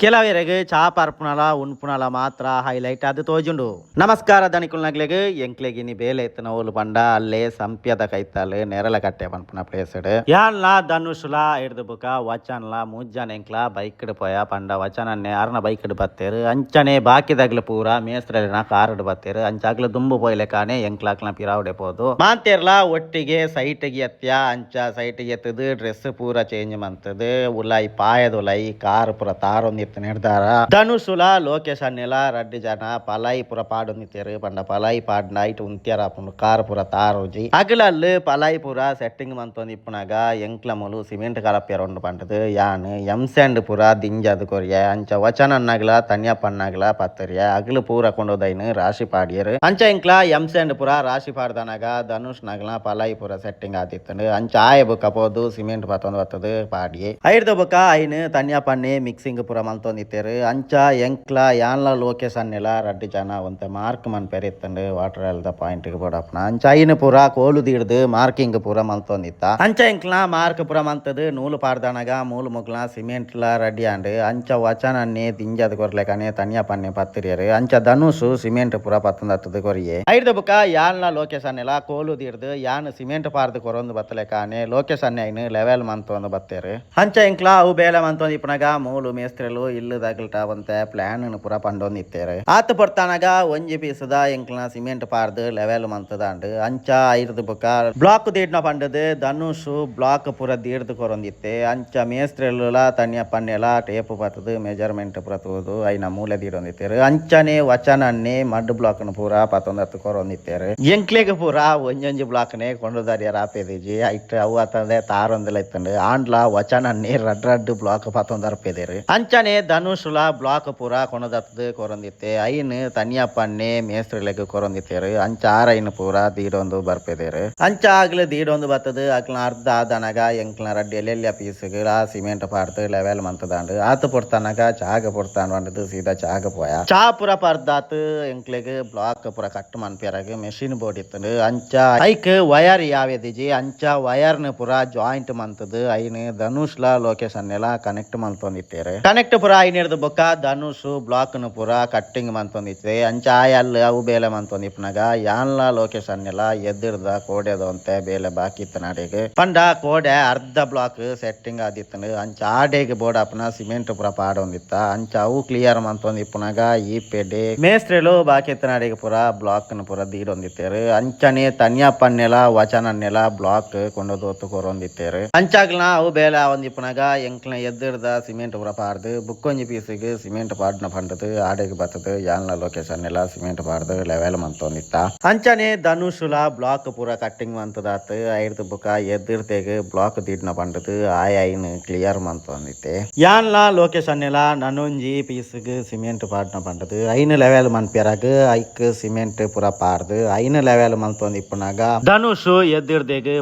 ಕೆಲವೆರೆಗ್ ಚಾ ಪರ್ಪುನಲ ಉನ್ಪುನಲ ಮಾತ್ರ ಹೈಲೈಟ್ ಆದ್ ತೋಜುಂಡು. ನಮಸ್ಕಾರ ದನಿಕುಲ್ನಗ್ಲೆಗ್ ಎಂಕ್ಲೆಗ್ ಇನಿ ಬೇಲೆ ಇತ್ತಿನ ಓಲು ಪಂಡ ಅಲ್ಲೇ ಸಂಪ್ಯದ ಕೈತಾಲ್ ನೇರಲಕಟ್ಟೆ ಪನ್ಪುನ ಪ್ಲೇಸ್ ಯಾನ್ಲ ಧನುಷುಲ ಇರ್ದು ಬುಕ ವಚನ್ಲ ಮೂಜನ ಎಂಕ್ಲ ಬೈಕ್ ಪೋಯ ಪಂಡ ವಚನನ್ನೇ ಅರ್ನ ಬೈಕ್ ಬತ್ತೆರ್ ಅಂಚನೆ ಬಾಕಿದಗ್ಲು ಪೂರ ಮೇಸ್ತ್ರಲೆನ ಕಾರ್ ಬತ್ತೆರ್ ಅಂಚ ಅಗ್ಲು ದುಂಬು ಪೋಯ್ಲೆಕಾನೆ ಎಂಕ್ಲಾಕ್ಲ ಪಿರಾವುಡೆ ಪೋದು ಮಾಂತೆರ್ಲ ಒಟ್ಟಿಗೆ ಸೈಟ್ ಎತ್ಯ. ಅಂಚ ಸೈಟ್ ಎತ್ತದು ಡ್ರೆಸ್ ಪೂರ ಚೇಂಜ್ ಮಂತದು ಉಲಾಯಿ ಪಾಯದ ಉಲಾಯಿ ಕಾರ್ ಪೂರ ತಾರೊಂದಿತ್ತು ನಿರ್ಧಾರ. ಧನುಷುಲ ಲೋಕೇಶ್ ಅನ್ನೆಲ ರಡ್ಡ್ ಜನ ಪಲಾಯಿ ಪೂರ ಪಾಡೊಂದಿತ್ತೆರ್ ಪಂಡ ಪಲಾಯಿ ಪಾಡ್ನ ಐಟ್ ಉಂತ್ಯರ ಆಪುಂಡು ಕಾರ್ ಪೂರ ತಾರೋಜಿ. ಅಗಲಲ್ಲು ಪಲಾಯಿ ಪೂರ ಸೆಟ್ಟಿಂಗ್ ಮಂತೊಂದಿಪ್ಪುನಗ ಎಂಕ್ಲ ಮೂಲು ಸಿಮೆಂಟ್ ಕಲಪ್ಯರ ಉಂಡು ಪಂಡದು ಯಾನ್ ಎಂ ಸ್ಯಾಂಡ್ ಪೂರ ದಿಂಜಾದ್ ಕೊರಿಯೆ. ಅಂಚ ವಚನನ್ನಗ್ಲ ತನ್ಯಪ್ಪನ್ನಗ್ಲ ಪತ್ತರಿಯ ಅಗಲು ಪೂರ ಕೊಂಡೋದೈನ್ ರಾಶಿ ಪಾಡಿಯೆರ್. ಅಂಚ ಎಂಕ್ಲ ಎಂ ಸ್ಯಾಂಡ್ ಪೂರ ರಾಶಿ ಪಾಡ್ದನಗ ಧನುಷ್ ನಗ್ಲ ಪಲಾಯಿ ಪೂರ ಸೆಟ್ಟಿಂಗ್ ಆದಿತ್ತಂಡು. ಅಂಚ ಆಯೆ ಬುಕ್ಕ ಪೋದು ಸಿಮೆಂಟ್ ಪತ್ತೊಂದು ಬತ್ತದು ಪಾಡಿಯೆ. ಐರ್ದ ಬೊಕ್ಕ ಐನ್ ತನ್ಯಪ್ಪನ್ನೆ ಮಿಕ್ಸಿಂಗ್ ಪೂರ ಮಲ್ತೊಂದಿತ್ತೆರ್. ಅಂಚ ಎಂಕ್ಲ ಯಾನ್ಲ ಲೋಕೇಶ್ ಅನ್ನೆಲ ರಡ್ಡ್ ಜನ ಒಂತೆ ಮಾರ್ಕ್ ಮನ್ಪೆರ್ ಇತ್ತಂಡು ವಾಟರ್ ದ ಪಾಯಿಂಟ್ ಗ್ ಬೋಡಾಪುನ. ಅಂಚ ಐನ್ ಪೂರ ಕೋಲು ದೀಡ್ದು ಮಾರ್ಕಿಂಗ್ ಪೂರ ಮಲ್ತೊಂದಿತ್ತ. ಅಂಚ ಎಂಕ್ಲ ಮಾರ್ಕ್ ಪೂರ ಮಲ್ತದು ನೂಲು ಪಾಡ್ದನಗ ಮೂಲು ಮುಕ್ಲ ಸಿಮೆಂಟ್ ಲ ರೆಡಿ ಆಂಡ್. ಅಂಚ ವಚನನ್ನೇ ದಿಂಜಾದ್ ಕೊರ್ಲೆಕನೆ ತನ್ಯಪ್ಪನ್ನೆ ಪತ್ತಿರಿಯೆರ್. ಅಂಚ ಧನುಷ್ ಸಿಮೆಂಟ್ ಪೂರ ಪತ್ತೊಂದತ್ತದು ಕೊರಿಯೆ. ಐರ್ದ ಬೊಕ್ಕ ಯಾನ್ಲ ಲೋಕೇಶ್ ಅನ್ನೆಲ ಕೋಲು ದೀಡ್ದು ಯಾನ್ ಸಿಮೆಂಟ್ ಪಾಡ್ದು ಕೊರೊಂದು ಬತ್ತಲೆಕಾನೆ ಲೋಕೇಶ್ ಅನ್ನೆ ಐನ್ ಲೆವೆಲ್ ಮಂತೊಂದು ಬತ್ತೆರ್. ಅಂಚ ಎಂಕ್ಲ ಅವು ಬೇಲೆ ಮಂತೊಂದು ಇಪ್ಪುನಗ ಮೂಲು ಮೇಸ್ತ್ರಿಲು ಇಲ್ಲದಗಲ್ಟ ಒಂತೆ ಪ್ಲಾನ್ ಪೂರ ಪಂಡೊಂದಿತ್ತೆರ್. ಆತ್ ಪೊರ್ತಾನಗ ಒಂಜಿ ಪೀಸದ ಎಂಕ್ಲ ಸಿಮೆಂಟ್ ಪಾಡ್ದು ಲೆವೆಲ್ ಮಂತದಾಂಡ್. ಅಂಚ ಐರ್ದ ಬೊಕ್ಕ ಬ್ಲಾಕ್ ದೀಡ್ನ ಪಂಡದು ಧನುಷ್ ಬ್ಲಾಕ್ ಪೂರ ದೀಡ್ದು ಕೊರೊಂದಿತ್ತೆ. ಅಂಚ ಮೇಸ್ತ್ರಿಲುಲ ತನ್ಯಪ್ಪನ್ನೆಲ ಟೇಪ್ ಪತ್ತದು ಮೆಜರ್ಮೆಂಟ್ ಪೂರ ತೂದು ಐನ ಮೂಲೆ ದೀಡೊಂದಿತ್ತೆರ್. ಅಂಚನೆ ವಚನನ್ನೇ ಮಡ್ ಬ್ಲಾಕ್ ನು ಪೂರ ಪತ್ತೊಂದತ್ತು ಕೊರೊಂದಿತ್ತೆರ್. ಎಂಕ್ಲೆಗ್ ಪೂರ ಒಂಜೊಂಜಿ ಬ್ಲಾಕ್ ನೇ ಕೊಂಡುದಾರಿಯರ ಆಪೆದಿಜಿ ಐಟ್ ಅವು ಅತ್ತಂದೆ ತಾರೊಂದುಲ ಇತ್ತುಂಡು. ಆಂಡ್ಲ ವಚನನ್ನೇ ರಡ್ಡ್ ರಡ್ಡ್ ಬ್ಲಾಕ್ ಪತ್ತೊಂದರ್ಪೆದೆರ್. ಅಂಚನೆ ಧನುಷುಲ ಬ್ಲಾಕ್ ಪೂರ ಕೊನದತ್ದ್ ಕೊರೊಂದಿತ್ತೆ. ಐನ್ ತನ್ಯಪ್ಪನ್ನೇ ಮೇಸ್ತ್ರಿಲೆಗ್ ಕೊರೊಂದಿತ್ತೆರ್. ಅಂಚ ಆರೈನ್ ಪೂರ ದೀಡೊಂದು ಬರ್ಪೆದೆರ್. ಅಂಚ ಅಗ್ಲು ದೀಡೊಂದು ಬತ್ತದು ಅಕ್ಲ್ನ ಅರ್ಧ ಆದನಗ ಎಂಕ್ಲ್ನ ರಡ್ಡ್ ಎಲ್ಲೆಲ್ಯ ಪೀಸ್ಗಳ ಸಿಮೆಂಟ್ ಪಾಡ್ದು ಲೆವೆಲ್ ಮಂತದಾಂಡ್. ಆತ್ ಪೊರ್ತನಗ ಚಾಗ ಪೊರ್ತಾಂಡ್ ಪಂಡುದು ಸೀದಾ ಚಾಗ ಪೋಯ. ಚಾ ಪೂರ ಪರ್ದಾತ್ ಎಂಕ್ಲೆಗ್ ಬ್ಲಾಕ್ ಪೂರ ಕಟ್ ಮನ್ಪಿಯರಗ್ ಮೆಷಿನ್ ಬೋರ್ಡ್ ಇತ್ತುಂಡು. ಅಂಚ ಐಕ್ ವಯರ್ ಯಾವೆದಿಜಿ. ಅಂಚ ವಯರ್ ನ್ ಪೂರ ಜಾಯಿಂಟ್ ಮಂತುದು ಐನ್ ಧನುಷ್ ಲ ಲೋಕೇಶ್ ಅನ್ನೆಲ ಕನೆಕ್ಟ್ ಮಂತೊಂದಿತ್ತೆರ್. ಕನೆಕ್ಟ್ ಪೂರ ಐನೆರ್ದ್ ಬೊಕ್ಕ ಧನುಷ್ ಬ್ಲಾಕ್ ನ್ ಪೂರ ಕಟ್ಟಿಂಗ್ ಮಂತೊಂದಿತ್ತೆ. ಅಂಚ ಆಯೆ ಅಲ್ಲು ಅವು ಬೇಲೆ ಮಂತೊಂದಿಪ್ಪುನಗ ಯಾನ್ಲ ಲೋಕೇಶ್ ಅನ್ನೆಲ ಎದುರ್ದ ಕೋಡೆದ ಒಂತೆ ಬೇಲೆ ಬಾಕಿ ಇತ್ತನಾಡೆಗ್ ಪಂಡ ಕೋಡೆ ಅರ್ಧ ಬ್ಲಾಕ್ ಸೆಟ್ಟಿಂಗ್ ಆದಿತ್ತಂಡು. ಅಂಚ ಆಡೆಗ್ ಬೋಡಾಪುನ ಸಿಮೆಂಟ್ ಪೂರ ಪಾಡೊಂದಿತ್ತ. ಅಂಚ ಅವು ಕ್ಲಿಯರ್ ಮಂತೊಂದಿಪ್ಪುನಗ ಈ ಪೆಡೆ ಮೇಸ್ತ್ರಿಲು ಬಾಕಿ ಇತ್ತನಾಡೆಗ್ ಪೂರ ಬ್ಲಾಕ್ ನ್ ಪೂರ ದೀಡೊಂದಿತ್ತೆರ್. ಅಂಚನೆ ತನ್ಯಪ್ಪನ್ನೆಲ ವಚನನ್ನೆಲ ಬ್ಲಾಕ್ ಕೊಂಡೋದು ಕೊರೊಂದಿತ್ತೆರ್. ಅಂಚಾಗ್ಲ ಅವು ಬೇಲೆ ಆವೊಂದಿಪ್ಪುನಗ ಎಂಕ್ಲ ಎದುರ್ದ ಸಿಮೆಂಟ್ ಪೂರ ಪಾಡ್ದು ಬುಕ್ಕೊಂಜಿ ಪೀಸ್ಗ್ ಸಿಮೆಂಟ್ ಪಾಡ್ನ ಪಂಡದು ಆಡೆಗ್ ಬತ್ತದು ಯಾನ್ಲ ಲೋಕೇಶ್ ಅನ್ನೆಲ ಸಿಮೆಂಟ್ ಪಾಡ್ದು ಲೆವೆಲ್ ಮಂತೊಂದಿತ್ತ. ಅಂಚನೆ ಧನುಷುಲ ಬ್ಲಾಕ್ ಪೂರ ಕಟ್ಟಿಂಗ್ ಮಂತದಾತ್ ಐರ್ದ್ ಬೊಕ್ಕ ಎದುರ್ದೆಗ್ ಬ್ಲಾಕ್ ದೀಡ್ನ ಪಂಡದು ಆಯೆ ಐನ್ ಕ್ಲಿಯರ್ ಮಂತೊಂದಿತ್ತೆ. ಯಾನ್ಲ ಲೋಕೇಶ್ ಅನ್ನೆಲ ನನೊಂಜಿ ಪೀಸ್ಗ್ ಸಿಮೆಂಟ್ ಪಾಡ್ನ ಪಂಡದು ಐನ್ ಲೆವೆಲ್ ಮನ್ಪಿಯರಗ್ ಐಕ್ ಸಿಮೆಂಟ್ ಪೂರ ಪಾಡ್ದು ಐನ್ ಲೆವೆಲ್ ಮಂತೊಂದಿಪ್ಪುನಗ ಧನುಷ್ ಎದುರ್ದೆಗ್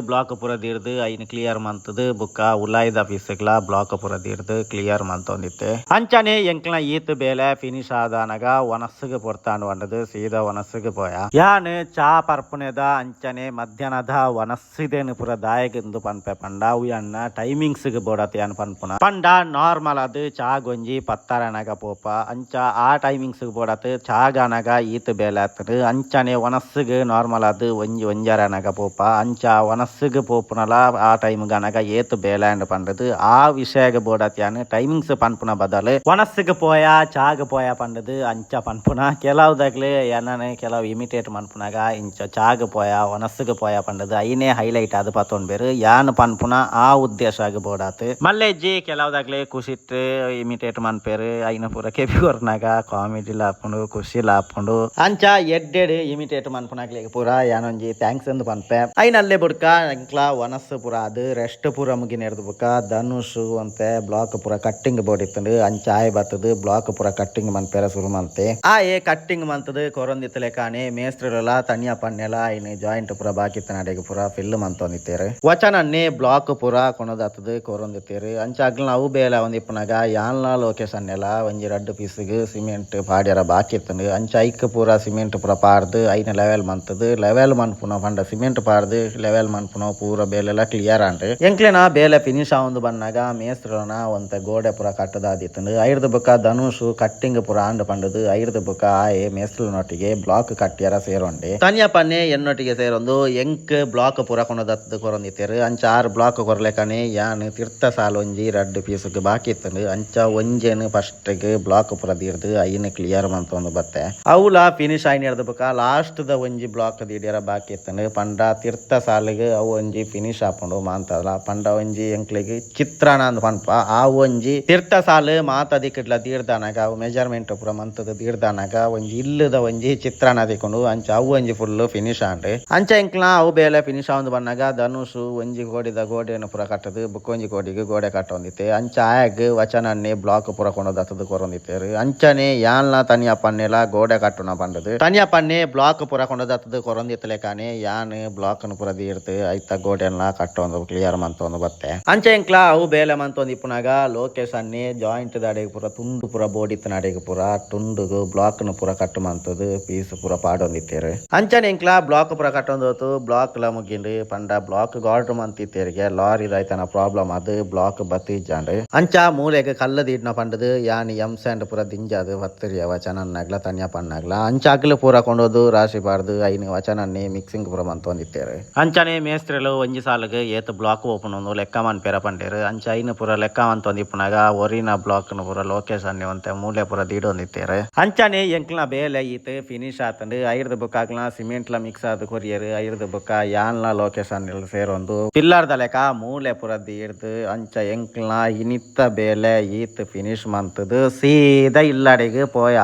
ಬ್ಲಾಕ್ ಪೂರ ದೀಡ್ದು ಐನ್ ಕ್ಲಿಯರ್ ಮಂತದು ಬೊಕ್ಕ ಉಲಾಯಿದ ಪೀಸ್ಗ್ಲ ಬ್ಲಾಕ್ ಪೂರ ದೀಡ್ದು ಕ್ಲಿಯರ್ ಮಂತೊಂದಿತ್ತೆ. ಅಂಚನೆ ಎಂಕ್ಲ ಈತ್ ಬೇಲೆ ಫಿನಿಶ್ ಆದಾನಗ ವನಸ್ಸುಗ್ ಪೊರ್ತಾಂಡ್ ಪಂಡದು ಸೀದಾ ವನಸ್ಸುಗ್ ಪೋಯ. ಯಾನ್ ಚಾ ಪರ್ಪುನೆದ ಅಂಚನೆ ಮಧ್ಯಾಹ್ನದ ವನಸ್ಸಿದೇನು ಪೂರ ದಾಯೆಗ್ ಪನ್ಪೆ ಪಂಡ ಅವು ಎನ್ನ ಟೈಮಿಂಗ್ಸ್ ಗ್ ಬೋಡತ್ ಯಾನ್ ಪನ್ಪುನ. ಪಂಡ ನಾರ್ಮಲ್ ಆದ್ ಚಾಗೊಂಜಿ 10:30 ಪೋಪ. ಅಂಚ ಆ ಟೈಮಿಂಗ್ಸ್ ಗ್ ಬೋಡತ್ ಚಾಗಾನಗ ಈತ್ ಬೇಲೆ ಆತುಂಡು. ಅಂಚನೆ ವನಸ್ಸುಗ್ ನಾರ್ಮಲ್ ಆದ್ ಒಂಜಿ ಒಂಜರೆ ಪೋಪ. ಅಂಚ ವನಸ್ಸುಗ್ ಪೋಪುನಲ ಆ ಟೈಮ್ ಗನಗ ಏತ್ ಬೇಲೆ ಆಂಡ್ ಪಂಡದು ಆ ವಿಷಯಗ್ ಬೋಡತ್ ಯಾನ್ ಟೈಮಿಂಗ್ಸ್ ಪನ್ಪುನ ಬದಲು ವನಸ್ಸುಗ್ ಪೋಯ ಚಾಗ್ ಪೋಯ ಪಂಡದು ಅಂಚ ಪನ್ಪುನ. ಕೆಲವುದಗ್ಲು ಎನ್ನನೆ ಕೆಲವು ಇಮಿಟೇಟ್ ಮನ್ಪುನಗ ಇಂಚ ಚಾಗ್ ಪೋಯ ವನಸ್ಸುಗ್ ಪೋಯ ಪಂಡದು ಐನೇ ಹೈಲೈಟ್ ಆದ್ ಪತ್ತೊಂಡ್ಬೆರ್. ಯಾನ್ ಪನ್ಪುನ ಆ ಉದ್ದೇಶ ಆಗ್ ಬೋಡಾತ್ ಮಲ್ಲೆಜ್ಜಿ. ಕೆಲವುದಗ್ಲೆ ಖುಷಿಟ್ ಇಮಿಟೇಟ್ ಮನ್ಪೆರ್. ಐನ ಪೂರ ಕೆಬಿ ಕೊರ್ನಾಗ ಕಾಮಿಡಿ ಆಪುಂಡು, ಖುಷಿಲ ಆಪುಂಡು. ಅಂಚ ಎಡ್ಡೆಡ್ ಇಮಿಟೇಟ್ ಮನ್ಪುನಗ್ಲೆಗ್ ಪೂರ ಯಾನೊಂಜಿ thanks ಅಂದ್ ಪನ್ಪೆ. ಐನಲ್ಲೇ ಬುಡ್ಕ ಎಂಕ್ಲ ವನಸ್ಸು ಪೂರ ಆದ್ ರೆಸ್ಟ್ ಪೂರ ಮುಗಿನೆರ್ದು ಬುಕ್ಕ ಧನುಷ್ ಒಂತೆ ಬ್ಲಾಕ್ ಪೂರ ಕಟ್ಟಿಂಗ್ ಬೋಡಿತ್ತುಂಡು. ಅಂಚ ಆಯೆ ಬತ್ತದು ಬ್ಲಾಕ್ ಪೂರ ಕಟ್ಟಿಂಗ್ ಮನ್ಪೆರ ಸುರು ಮಂತೆ. ಆಯೆ ಕಟ್ಟಿಂಗ್ ಮಂತದು ಕೊರೊಂದಿತ್ತಲೆಕಾನೆ ಮೇಸ್ತ್ರಿಲುಲ ತನ್ಯಪ್ಪನ್ನೆಲ ಐನ್ ಜಾಯಿಂಟ್ ಪೂರ ಬಾಕಿ ಇತ್ತನಾಡೆಗ್ ಪೂರ ಫಿಲ್ ಮಂತೊಂದಿತ್ತೆರ್. ವಚನನ್ನೇ ಬ್ಲಾಕ್ ಪೂರ ಕೊನೊದತ್ತದು ಕೊರೊಂದಿತ್ತೆರ್. ಅಂಚ ಅಗ್ಲ್ನ ಅವು ಬೇಲೆ ಆವೊಂದಿಪ್ಪುನಗ ಯಾನ್ಲ ಲೋಕೇಶ್ ಅನ್ನೆಲ ಒಂಜಿ ರಡ್ಡ್ ಪೀಸ್ಗ್ ಸಿಮೆಂಟ್ ಪಾಡ್ಯರ ಬಾಕಿ ಇತ್ತುಂಡು. ಅಂಚ ಐಕ್ ಪೂರ ಸಿಮೆಂಟ್ ಪೂರ ಪಾಡ್ದು ಐನ್ ಲೆವೆಲ್ ಮಂತದು ಲೆವೆಲ್ ಮನ್ಪುನ ಪಂಡ ಸಿಮೆಂಟ್ ಪಾಡ್ದು ಲೆವೆಲ್ ಮನ್ಪುನ ಪೂರ ಬೇಲೆಲ ಕ್ಲಿಯರ್ ಆಂಡ್. ಎಂಕ್ಲೆನ ಬೇಲೆ ಫಿನಿಶ್ ಆವೊಂದು ಬನ್ನಗ ಮೇಸ್ತ್ರನ ಒಂತೆ ಗೋಡೆ ಪೂರ ಕಟ್ಟದಾದಿತ್ತು. ಆವೊಂದಿತ್ತುಂಡು. ಐರ್ದ್ ಬೊಕ ಧನುಷ್ ಕಟ್ಟಿಂಗ್ ಪೂರ ಆಂಡ್ ಪಂಡುದು ಐರ್ದ್ ಬೊಕ ಆಯೆ ಮೇಸ್ತ್ರುನೊಟ್ಟಿಗೆ ಬ್ಲಾಕ್ ಕಟ್ಟಿಯರ ಸೇರೊಂಡೆ. ತನಿಯ ಪನ್ನೆ ಎನ್ನೊಟ್ಟಿಗೆ ಸೇರೊಂದು ಎಂಕ್ ಬ್ಲಾಕ್ ಪೂರ ಕೊನೊದತ್ತ್ ಕೊರೊಂದಿತ್ತೆರ್. ಅಂಚ ಆರ್ ಬ್ಲಾಕ್ ಕೊರ್ಲೆಕನೆ ಯಾನ್ ತಿರ್ತ ಸಾಲ್ ಒಂಜಿ ರಡ್ಡ್ ಪೀಸ್ ಗ್ ಬಾಕಿ ಇತ್ತುಂಡು. ಅಂಚ ಒಂಜೆನ್ ಫಸ್ಟ್ ಗ್ ಬ್ಲಾಕ್ ಪೂರ ದೀಡ್ದ್ ಐನ್ ಕ್ಲಿಯರ್ ಮಂತೊಂದು ಬತ್ತೆ. ಅವ್ಲ ಫಿನಿಶ್ ಆಯಿನೆರ್ದ್ ಬೊಕ ಲಾಸ್ಟ್ ದ ಒಂಜಿ ಬ್ಲಾಕ್ ದೀಡ್ಯರ ಬಾಕಿ ಇತ್ತುಂಡು. ಪಂಡ ತಿರ್ತ ಸಾಲ್ ಗ್ ಅವು ಒಂಜಿ ಫಿನಿಶ್ ಆಪುಂಡು ಮಾಂತಲ. ಪಂಡ ಒಂಜಿ ಎಂಕ್ಲೆಗ್ ಚಿತ್ರಾನ್ನ ಅಂದ್ ಪನ್ಪ ಆ ಒಂಜಿ ತಿರ್ತ ಸಾಲ್ ಮಾತ ದಿಕ್ಕುಡ್ಲ ದೀಡ್ದಾನಗ ಅವು ಮೆಜರ್ಮೆಂಟ್ ಪೂರ ಮಂತುದು ದೀಡ್ದಾನಗ ಒಂಜಿ ಇಲ್ಲುದ ಒಂಜಿ ಚಿತ್ರಾನ್ನ ತಿಕ್ಕುಂಡು. ಅಂಚ ಅವು ಒಂಜಿ ಫುಲ್ ಫಿನಿಶ್ ಆಂಡ್. ಅಂಚ ಎಂಕ್ಲ ಅವು ಬೇಲೆ ಫಿನಿಶ್ ಆವೊಂದು ಬನ್ನಗ ಧನುಷ್ ಒಂಜಿ ಗೋಡಿದ ಗೋಡೆನ್ ಪೂರ ಕಟ್ಟುದು ಬೊಕೊಂಜಿ ಗೋಡಿಗ್ ಗೋಡೆ ಕಟ್ಟೊಂದಿತ್ತೆ. ಅಂಚ ಆಯಗ್ ವಚನನ್ನೇ ಬ್ಲಾಕ್ ಪೂರ ಕೊನೊದತ್ತುದು ಕೊರೊಂದಿತ್ತೆರ್. ಅಂಚನೆ ಯಾನ್ಲ ತನಿಯ ಪನ್ನೆಲ ಗೋಡೆ ಕಟ್ಟುನ ಪಂಡುದು ತನಿಯ ಪನ್ನೆ ಬ್ಲಾಕ್ ಪೂರ ಕೊನೊದತ್ತುದು ಕೊರೊಂದಿತ್ತಲೆಕಾನೆ ಯಾನ್ ಬ್ಲಾಕ್ ನ್ ಪೂರ ದೀಡ್ದ್ ಐತ ಗೋಡೆನ್ಲ ಕಟ್ಟೊಂದು ಕ್ಲಿಯರ್ ಮಂತೊಂದು ಬತ್ತೆ. ಅಂಚ ಎಂಕ್ಲ ಅವು ಬೇಲೆ ಮಂತೊಂದು ಇಪ್ಪುನಗ ಲೋಕೇಶ್ ಅನ್ನೆ ಜಾಯಿಂಟ್ ದಡೆಗ್ ಪೂರ ತುಂಡು ಪೂರ ಬೋಡಿತ್ತಿನಡೆಗ್ ಪೂರ ತುಂಡುಗು ಬ್ಲಾಕ್ ನ್ ಪೂರ ಕಟ್ ಮಂತುದು ಪೀಸ್ ಪೂರ ಪಾಡೊಂದಿತ್ತೆರ್. ಅಂಚನೆ ಎಂಕ್ಲ ಬ್ಲಾಕ್ ಪೂರ ಕಟ್ಟೊಂದು ಹೋತು ಬ್ಲಾಕ್ ಲ ಮುಗಿಂಡ್. ಪಂಡ ಬ್ಲಾಕ್ ಗ್ ಆರ್ಡರ್ ಮಂತಿತ್ತೆರ್ಗೆ ಲಾರಿ ದಾಯ್ತನ ಪ್ರಾಬ್ಲಮ್ ಆದ್ ಬ್ಲಾಕ್ ಬತ್ತಿಜ್ಜಾಂಡ್. ಅಂಚ ಮೂಲೆಗ್ ಕಲ್ಲ್ ದೀಡ್ನ ಪಂಡುದು ಯಾನ್ ಎಮ್ ಸ್ಯಾಂಡ್ ಪೂರ ದಿಂಜಾದ್ ಪತ್ತಿರಿಯ ವಚನನ್ನಗ್ಲ ತನಿಯ ಪನ್ನಗ್ಲ. ಅಂಚ ಅಗ್ಲ್ ಪೂರ ಕೊಂಡೋದು ರಾಶಿ ಪಾಡ್ದು ಐನ್ ವಚನನ್ನೇ ಮಿಕ್ಸಿಂಗ್ ಪೂರ ಮಂತೊಂದಿತ್ತೆರ್. ಅಂಚನೆ ಮೇಸ್ತ್ರಿಲು ಒಂಜಿ ಸಾಲುಗ್ ಏತ್ ಬ್ಲಾಕ್ ಓಪುಂಡು ಲೆಕ್ಕ ಮನ್ಪೆರ ಪಂಡೆರ್. ಅಂಚ ಐನ್ ಪೂರ ಲೆಕ್ಕ ಮಂತೊಂದಿಪ್ಪುನಗ ಒರಿನ ಬ್ಲಾಕ್ ನ್ ಪೂರ ಲೋಕೇಶ್ ಅನ್ನೆ ಒಂತೆ ಮೂಲೆ ಪೂರ ದೀಡೊಂದಿತ್ತೆರ್. ಅಂಚನೆ ಎಂಕ್ಲ್ನ ಬೇಲೆ ಈತ್ ಫಿನಿಶ್ ಆತುಂಡು. ಐರ್ದ್ ಬೊಕ ಅಗ್ಲ್ನ ಸಿಮೆಂಟ್ ಲ ಮಿಕ್ಸ್ ಆದ್ ಕೊರಿಯೆರ್. ಐರ್ದ್ ಬೊಕ ಯಾನ್ಲ ಲೋಕೇಶ್ ಅನ್ನೆಲ್ ಸೇರೊಂದು ಪಿಲ್ಲರ್ ದ ಲೆಕ ಮೂಲೆ ಪೂರ ದೀಡ್ದ್ ಅಂಚ ಎಂಕ್ಲ್ನ ಇನಿತ್ತ ಬೇಲೆ ಈತ್ ಫಿನಿಶ್ ಮಂತುದು ಸೀದಾ ಇಲ್ಲಡೆಗ್ ಪೋಯ.